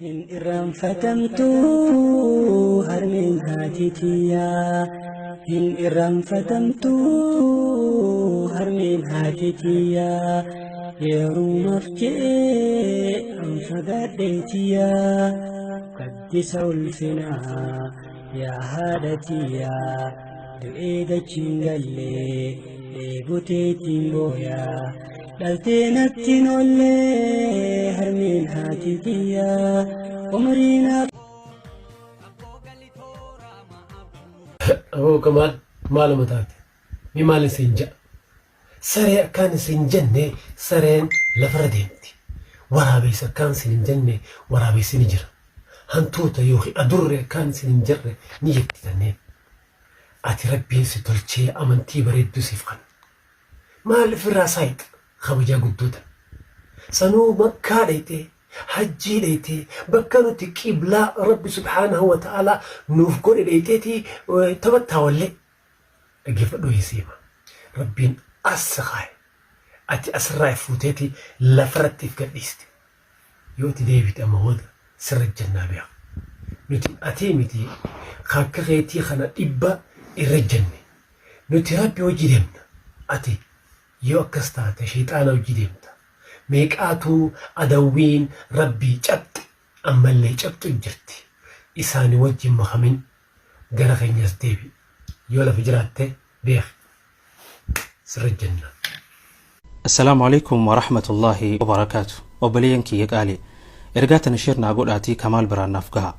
Hin irraanfatamtu harmeen haati tiyyaa. Hin irraanfatamtu harmeen haati tiyyaa. Yerumaaf je'ee an fagaadhee tiyyaa. Gaddisa ulfinaa yaa haadha tiyyaa. Du'ee dachiin gallee dheeboteetiin booyaa. Dhaltee natti hin oollee harmeen haati tiyyaa. Umrii naaf Aboo Kamaal maaluma taate? Mi maal isin ja'a? Saree akkaan isin jenne sareen lafarra deemti. Waraabeessa akkaan isin hin jenne waraabessi ni jira. Hantuuta yookiin adurre akkaan isin hin jarre ni jirti tanneen. Ati Rabbiin si tolchee amantii bareedduu siif kanne. Maal ifirraa saayxa kabajaa guddoo tana. Sanuu Makkaa dhayxee, hajjii dhayxee, bakka nuti qiblaa Rabbi subhaanahu wa ta'aalaa nuuf godhe dhayxeeti taphattaa wallee. Dhaggeeffadhu hisiima. Rabbiin as si kaaye. Ati asirraa if fuuteeti lafarratti if gadhiiste. Yoo ati deebite amma booda sirra ejjannaa beeka. Nuti atii miti ka akka keetii kana dhibba irra ejjanne. Nuti Rabbi wajji deemna. Ati yoo akkas taate sheyxaana wajji deemta. Meeqaatuu adawwiin Rabbii cabxe ammallee cabxu jirti. Isaani wajji hin makamin gara keenya as deebi'i. Yoo lafa jiraatte beeki sirra ejjanna. Assalaamu Aleykum Warahmatullaahi Wabarakaatu Obboleeyyan kiyya qaalii Ergaa tana share naa godhaatii Kamaal biraan naaf gahaa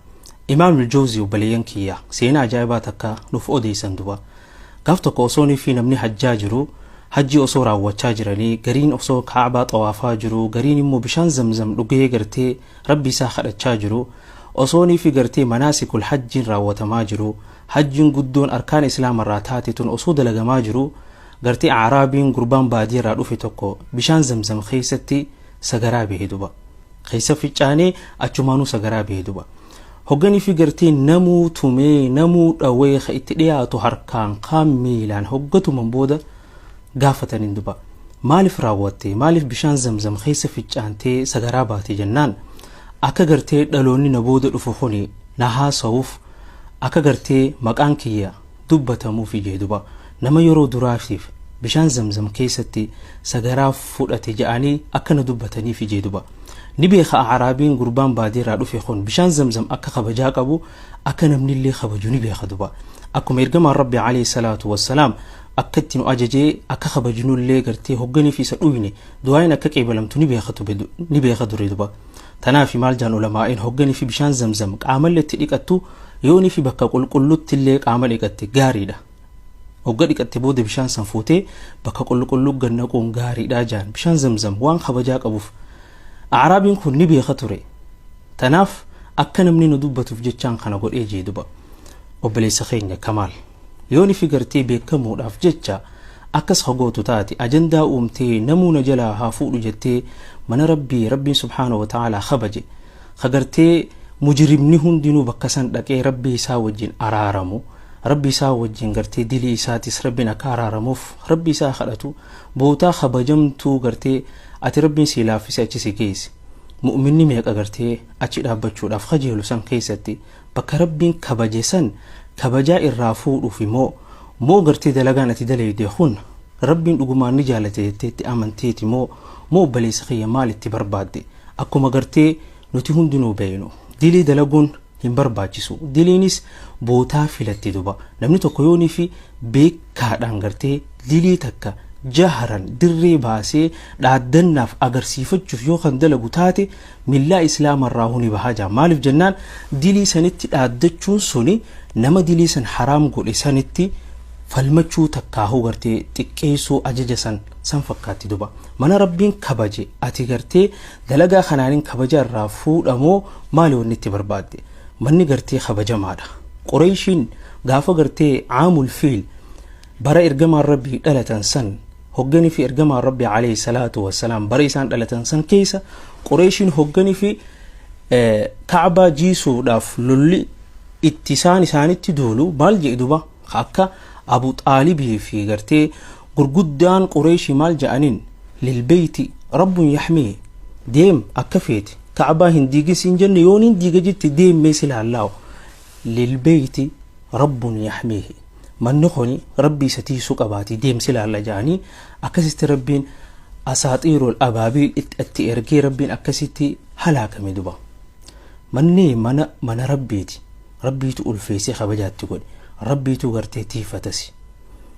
Imaamul Jowzii obboleeyyan kiyya seenaa ajaa'ibaa takka nuuf odeeysan duba Gaaf tokko osoonii fi namni hajjaa jiru hajjii osoo raawwachaa jiranii gariin osoo Ka'abaa xawaafaa jiru gariin immoo bishaan zamzam dhugee gartee Rabbi isaa kadhachaa jiru osoonii fi gartee manaasikul hajjiin raawwatamaa jiru hajjiin guddoon arkaan islaamarraa taate tun osoo dalagamaa jiru Gartee A'raabiin gurbaan baadiyarraa dhufe tokko bishaan zamzam keessatti sagaraa bahe duba. Keessa ficcaanee achumaanuu sagaraa bahe duba. Hogganifi gartee namuu tumee namuu dhawee ka itti dhiyaatu harkaan kaan miilaan hoggatuman booda gaafataniin duba. Maaliif raawwatte? Maaliif bishaan zamzam keessa ficcaantee sagaraa baate jennaan akka gartee dhaloonni na booda dhufu kuni na haasawuuf akka gartee maqaan kiyya dubbatamuufi jee duba nama yeroo duraatiif bishaan zamzam keessatti sagaraa fudhate ja'anii akka na dubbataniifi jee duba ni beeka a'raabiin gurbaan baadiirraa dhufe kun bishaan zamzam akka kabajaa qabu akka namnillee kabaju ni beeka duba akkuma ergamaan Rabbi alayhi salaatu wassalaam akka itti nu ajajee akka kabajnullee gartee hogganiif isa dhuyne du'aayin akka qeebalamtu ni beeka ture duba. Tanaafi maal jaan ulamaa'in hogganifi bishaan zamzam qaamallee itti dhiqattu yoonifi bakka qulqulluttillee qaama dhiqatte gaariidha. Hogga dhiqatte booda bishaan san fuutee bakka qulqulluu gad naquun gaariidha jaan bishaan zamzam waan kabajaa qabuuf. A'raabiin kun ni beeka ture. Tanaaf akka namni nu dubbatuuf jechaan kana godhee jee duba. Obboleessa keenya Kamaal. Yoonifi gartee beekamuudhaaf jecha akkas ka gootu taate ajandaa uumtee namuu na jalaa haa fuudhu jettee mana Rabbii Rabbiin subhaanahu wa ta'aalaa kabaje ka gartee mujrimni hundinuu bakka san dhaqee Rabbii isaa wajjin araaramu Rabbi isaa wajjin gartee dilii isaatis Rabbiin akka araaramuuf Rabbi isaa kadhatu bootaa kabajamtuu gartee ati Rabbiin sii laaffise achi si geesse mu'minni meeqa gartee achi dhaabbachuudhaaf kajeelu san keessatti bakka Rabbiin kabaje san kabajaa irraa fuudhuufi moo Moo gartee dalagaan ati daleeyde kun Rabbiin dhugumaan ni jaalata jettee itti amanteeti moo moo obboleessa kiyya maal itti barbaadde? Akkuma gartee nuti hundinuu beeynu dilii dalaguun hin barbaachisu. Diliinis bootaa filatti duba. Namni tokko yoonii fi beekaadhaan gartee dilii takka jaharan dirree baasee dhaaddannaaf agarsiifachuuf yoo kan dalagu taate millaa islaamarraahuu ni bahaa jaa. Maaliif jennaan dilii sanitti dhaaddachuun suni nama dilii san haraam godhe sanitti falmachuu takkaahuu gartee xiqqeessuu ajaja san san fakkaatti duba. Mana Rabbiin kabaje ati gartee dalagaa kanaanin kabaja irraa fuudha moo maali wanni itti barbaadde? Manni gartee kabajamaadha. Qureeshiin gaafa gartee caamul fiil bara ergamaan Rabbii dhalatan san hoggani fi ergamaan Rabbii alayhi salaatu wassalaam bara isaan dhalatan san keessa Qureeshiin hoggani fi Ka'baa jiisuudhaaf lolli itti isaan isaanitti duulu maal jedhe duba akka Abu Xaalibii fi gartee gurguddaan Qureeshii maal jedhaniin lilbeeyti rabbun yaxmii deem akka feete. Ka'abaa hin diigin siin jenne, yoon hin diiga jette deemmee si laallaawu. Lilbeeyti rabbun yaxmiihi, manni kuni Rabbii isa tiisuu qabaati, deemsi laalla ja'anii. Akkasitti Rabbiin asaaxiirul abaabiil itti ergee, Rabbiin akkasitti halaakame. Duba manni mana Rabbiiti, Rabbiitu ulfeessee kabajaatti godhe, Rabbiitu gartee tiifatasi.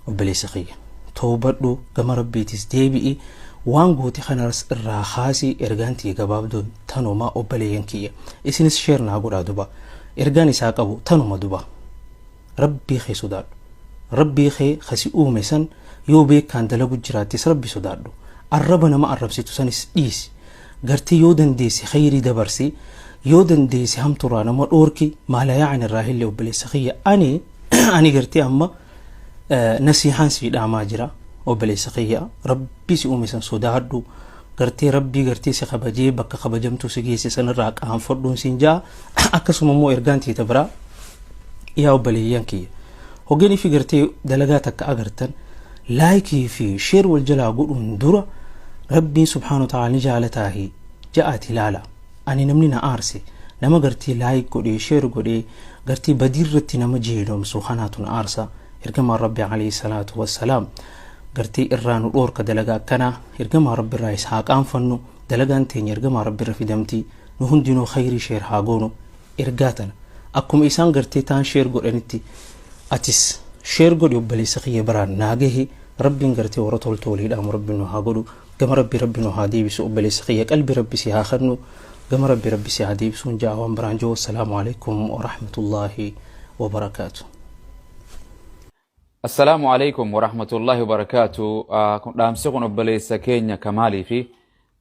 Obboleessa kiyya, toobadhu, gama Rabbiitis deebi'i, waan goote kanas irraa kaasii. Ergaan tiyya gabaabduun tanuma. Obboleeyyan kiyya, isinis share naa godhaa. Duba ergaan isaa qabu tanuma. Duba Rabbii kee sodaadhu, Rabbii kee kasi uume san. Yoo beekaan dalagu jiraattis Rabbi sodaadhu, arraba nama arrabsitu sanis dhiisi. Gartee yoo dandeesse khayrii dabarsi, yoo dandeesse hamturaa nama dhoorki, maala yaa'an irraa hillee. Obboleessa kiyya, ani gartee amma nasihaan sii dhaamaa jira. Obboleessa kiyya, Rabbi si uume san sodaadhu. Gartee Rabbii gartee si kabajee bakka kabajamtuu si geesse sanirraa qaanfadhuun siin jaa. Akkasuma immoo ergaan tiita biraa, yaa obboleeyyan kiyya, hogeen fi gartee dalagaa takka agartan like fi share wal jalaa godhuun dura Rabbiin subhaanahu wa ta'ala ni jaalataahi ja'aati ilaala. Ani namni na aarse nama gartee like godhee share godhee gartee badii irratti nama jeedomsu kanaatu na aarsa. Ergamaan Rabbi alayhi salaatu wassalaam gartee irraa nu dhoorka dalagaa akkanaa. Ergamaa Rabbi irraa is haa qaanfannu. Dalagaan teenya ergamaa Rabbi irra fidamti. Nu hundinuu khayrii share haa goonu. Ergaa tana akkuma isaan gartee taan share godhanitti atis share godhi. Obboleessa kiyya biraan naa gahe. Rabbiin gartee warra toltu waliidhaamu Rabbi nu haa godhu. Gama Rabbi nu haa deebisu. Obboleessa kiyya, qalbi Rabbi si haa kennu, gama Rabbi si haa deebisuun jaa. Waan biraan jiru, assalaamu alaikum warahmatullaahi wabarakaatu. Assalaamu alaikum warahmatullahi wabarakaatu. Dhaamsi kun obboleessa keenya Kamaalii fi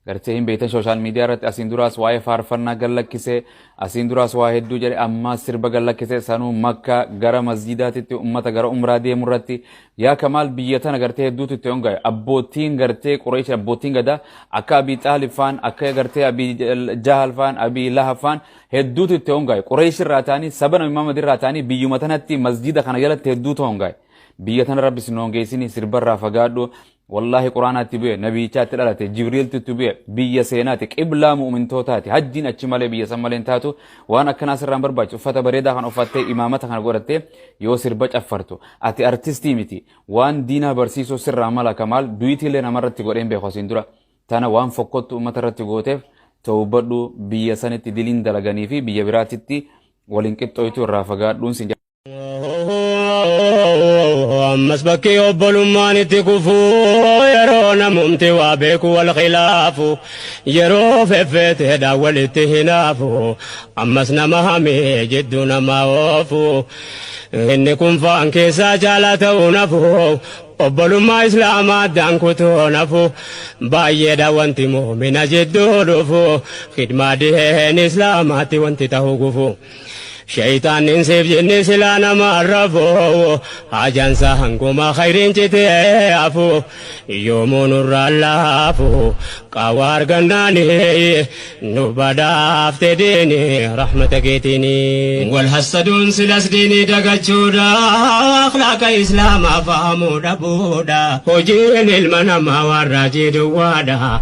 gartee hin beektan, social media irratti asiin duraas waa'ee faarfannaa gallakkise, asiin duraas waa hedduu jedhe, ammaas sirba gallakkise, sanuu Makka gara masjidaatitti ummata gara umraa deemu irratti. Yaa Kamaal, biyya tana gartee hedduutu itti hongaye. Abbootiin gartee Qureesh, abbootiin gadaa akka Abii Xaalib faan, akka gartee Abii Jahal faan, Abii Lahab faan hedduutu itti hongaye. Qureesh irraa ta'anii, saba Nabi Muhammad irraa ta'anii, biyyuma tanatti masjida kana jalatti hedduutu hongaye. Biyya tana Rabbi sin hongeessini, sirbarraa fagaadhu. Wallaahi Quraanaatti bu'e, nabiichaatti dhalate, Jibriiltu itti bu'e, biyya seenaati, qiblaa mu'mintootaati. Hajjiin achi malee biyya san malee hin taatu. Waan akkanaa sirraan barbaachisu, uffata bareedaa kan uffattee, imaamata kana godhattee yoo sirba caffartu. Ati artistii miti. Waan diinaa barsiisuu sirraa mala. Kamaal duutiillee namarratti godheen beeku asiin dura. Tana waan fokkottu uummata irratti gooteef tawbadhu. Biyya sanitti diliin dalaganii fi biyya biraatitti waliin qixxooytu irraa fagaadhuun sin. Ammas bakki obbolummaan itti kufu, yeroo namumti waa beeku wal khilaafu, yeroo feffeeteedha walitti hinaafu, ammas nama hamee jidduu nama oofu, inni kun faan keessaa caalaa ta'uu nafu, obbolummaa Islaamaa addaan kutuu nafu. Baay'eedha wanti mu'mina jidduu dhufu, khidmaa diin Islaamaatti wanti ta'u gufu. Shayxaannin siif jinni silaa nama arrafu, haajaansa hanguma khayriin citee hafu, yoomuu nurraa laafu. Qaawwa argannaani nu badhaafte diini rahmata keetiini. Wal hassaduun silas diinii dagachuudha, akhlaaqa Islaamaa fahamuu dhabuudha, hojiin ilma namaa waan raajii duwwaadha.